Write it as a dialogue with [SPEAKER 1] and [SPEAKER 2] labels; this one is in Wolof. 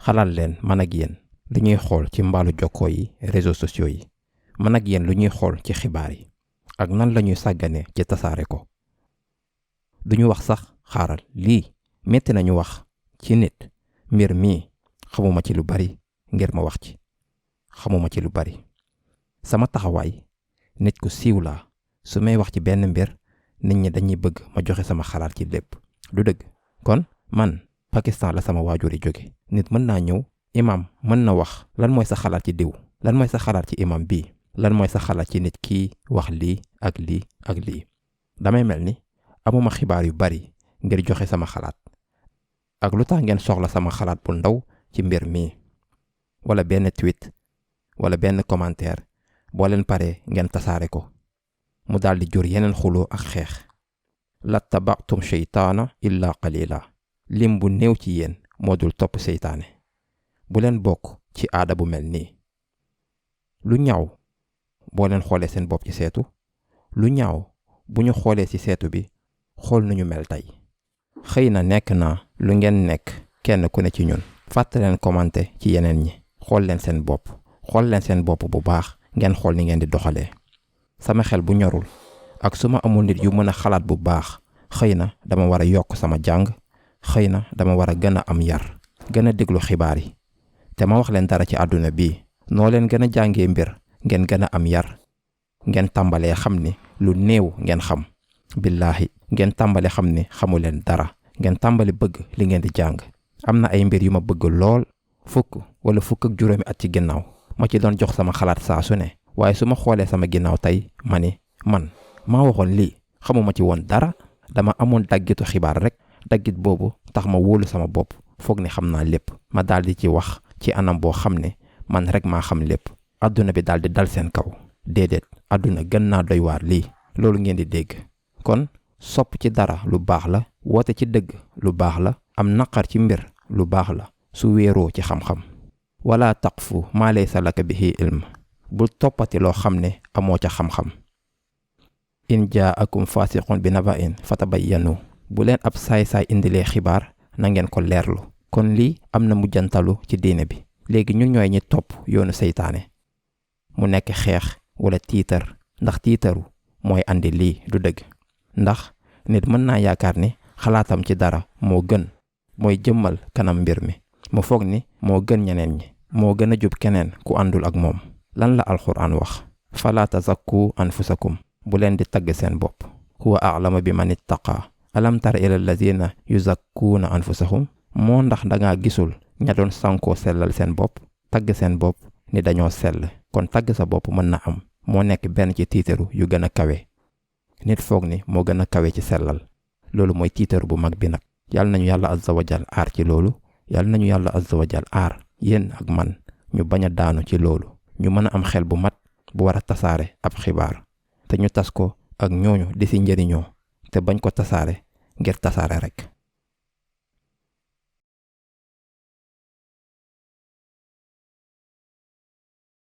[SPEAKER 1] xalaat leen man ak yéen lu ñuy xool ci mbaalu jokkoo yi réseaux sociaux yi man ak yéen lu ñuy xool ci xibaar yi ak nan la ñuy sàggane ci tasaare ko. duñu wax sax xaaral lii metti nañu wax ci nit mbir mii xamuma ci lu bari ngir ma wax ci xamuma ci lu bari. sama taxawaay nit ku siiw laa su may wax ci benn mbir nit ñi dañuy bëgg ma joxe sama xalaat ci lépp du dëgg. kon man Pakistan la sama waajur yi jóge nit mën naa ñëw imam mën na wax lan mooy sa xalaat ci diw lan mooy sa xalaat ci imam bii lan mooy sa xalaat ci nit kii wax lii ak lii ak lii. damay mel ni amuma xibaar yu bari ngir joxe sama xalaat ak lu tax ngeen soxla sama xalaat bu ndaw ci mbir mii wala benn tweet wala benn commentaire boo leen paree ngeen tasaare ko mu daldi jur yeneen xuloo ak xeex. la tabaxtum sheytaana illa qalila lim bu néew ci yéen moo dul topp seytaane. bu leen bokk ci aada bu mel nii. lu ñaaw boo leen xoolee seen bopp ci seetu lu ñaaw bu ñu xoolee ci seetu bi xool nañu mel tey. xëy na nekk naa lu ngeen nekk kenn ku ne ci ñun. fàtte leen commenter ci yeneen ñi. xool leen seen bopp bu baax ngeen xool ni ngeen di doxalee. sama xel bu ñorul ak su ma amul nit yu mën a xalaat bu baax xëy na dama war a yokk sama jàng xëy na dama war a gën a am yar gën a déglu xibaar yi. te ma wax leen dara ci àdduna bii noo leen gën a jàngee mbir ngeen gën a am yar ngeen tàmbalee xam ni lu néew ngeen xam. billaahi ngeen tàmbali xam ni xamu leen dara ngeen tàmbali bëgg li ngeen di jàng. am na ay mbir yu ma bëgg lool fukk ak juróomi at ci ginnaaw ma ci doon jox sama xalaat saa su ne waaye su ma xoolee sama ginnaaw tey ma ni man maa waxoon lii xamuma ci woon dara dama amoon daggitu xibaar rek daggit boobu tax ma wóolu sama bopp foog ni xam naa lépp ma daldi ci wax ci anam boo xam ne man rek maa xam lépp àdduna bi daldi dal seen kaw. déedéet àdduna gën naa doy waar lii loolu ngeen di dégg. kon sopp ci dara lu baax la woote ci dëgg lu baax la am naqar ci mbir lu baax la su wéeroo ci xam-xam. wala taqfu maa laysa laka bihi ilm bul toppati loo xam ne amoo ca xam-xam. in jaakum fasiqun bi naba'in fatabayyanu bu leen ab saay-saay indilee xibaar na ngeen ko leerlu. kon lii am na mujjantalu ci diine bi. léegi ñun ñooy ñi topp yoonu seytaane mu nekk xeex wala tiitar ndax tiitaru mooy andi lii du dëgg. ndax nit mën naa yaakaar ni xalaatam ci dara moo gën mooy jëmmal kanam mbir mi mu foog ni moo gën ñeneen ñi moo gën a jub keneen ku àndul ak moom. lan la alxuraan wax. fala tazakku anfusakum bu leen di tagg seen bopp. huwa a'lamu bi man ittaqa alam tara ila allazina yuzakkuuna anfusahum moo ndax dangaa gisul ña doon sankoo sellal seen bopp tagg seen bopp ni dañoo sell. kon tagg sa bopp mën na am moo nekk benn ci tiitaru yu gën a kawe. nit foog ni moo gën a kawe ci sellal loolu mooy tiitaru bu mag bi nag. yàlla nañu yàlla azza wa jal aar ci loolu. yàlla nañu yàlla azza wa jal aar yéen ak man ñu bañ a daanu ci loolu. ñu mën a am xel bu mat bu war a tasaare ab xibaar te ñu tas ko ak ñooñu di si njëriñoo te bañ ko tasaare ngir tasaare rek.